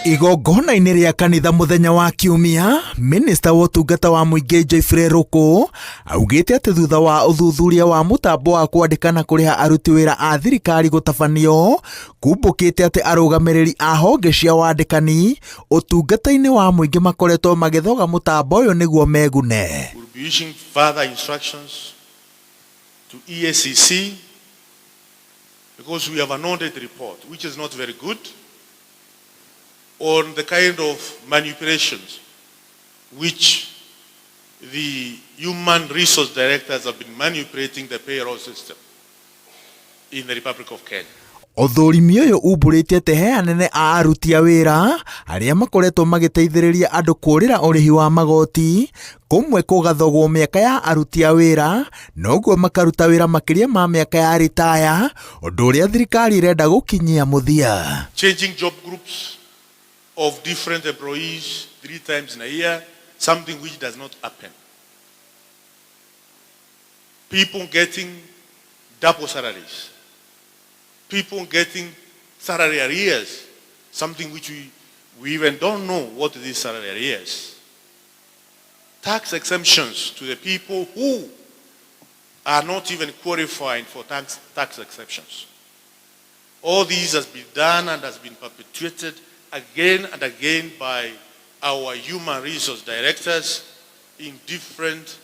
Igongona-inĩ rĩa kanitha mũthenya wa Kiumia, Minista wa ũtungata wa mũingĩ Geoffrey Ruku augĩte atĩ thutha wa ũthuthuria wa mũtambo wa kwandĩka na kũrĩha aruti wĩra a thirikari gũtabanio, kumbũkĩte atĩ arũgamĩrĩri a honge cia wandĩkani ũtungata-inĩ wa mũingĩ makoretwo magĩthoga mũtambo ũyũ nĩguo megune. We'll be issuing further instructions to EACC because we have an audit report which is not very good on the kind of manipulations which the human resource directors have been manipulating the payroll system in the Republic of Kenya. Ũthũrimi ũyũ umbũrĩte atĩ he anene a aruti a wĩra arĩa makoretwo magĩteithĩrĩria andũ kũũrĩra ũrĩhi wa magoti, kũmwe kũgathogwo mĩaka ya aruti a wĩra noguo makaruta wĩra makĩria ma mĩaka ya ritaya, ũndũ ũrĩa thirikari ĩrenda gũkinyia mũthia. Changing job groups of different employees 3 times in a year, something which does not happen. People getting double salaries. People getting salary arrears, something which we even don't know what these salary arrears. Tax exemptions to the people who are not even qualifying for tax exemptions. All these has been done and has been perpetuated again and again by our human resource directors in different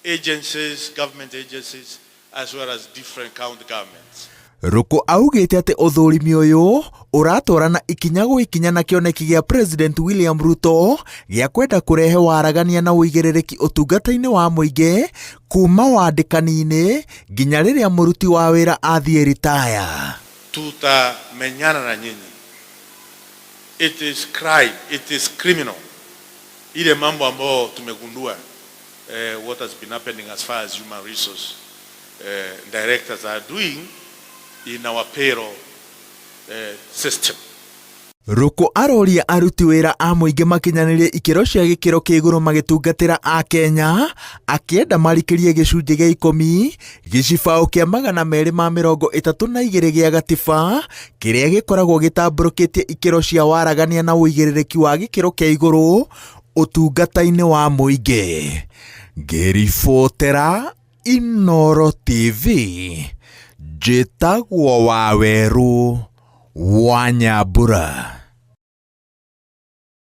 agencies, government agencies, as well as different county governments. Ruku augĩte atĩ ũthũrimi ũyũ ũratwarana ikinya gwa ikinya na kĩoneki gĩa President William Ruto gĩa kwenda kũrehe waragania na ũigĩrĩrĩki ũtungata-inĩ wa mũingĩ kuma wandĩkani-inĩ nginya rĩrĩa mũruti wa wĩra athiĩ ritaya. Tutamenyana na nyinyi. It is crime, it is criminal. Ile mambo ambayo tumegundua what has been happening as far as human resource directors are doing in our payroll system. Ruku aroria aruti wĩra a mũingĩ makinyanĩrie ikĩro cia gĩkĩro kĩa igũrũ magĩtungatĩra Akenya, akĩenda marikĩrie gĩcunjĩ gĩa ikũmi gĩcibaũ kĩa 232 gĩa gatiba kĩrĩa gĩkoragwo gĩtambũrũkĩtie ikĩro cia waragania na ũigĩrĩrĩki wa gĩkĩro kĩa igũrũ ũtungata-inĩ wa mũingĩ. Ngĩribotera Inooro TV, njĩtagwo Wawerũ wa Nyambura.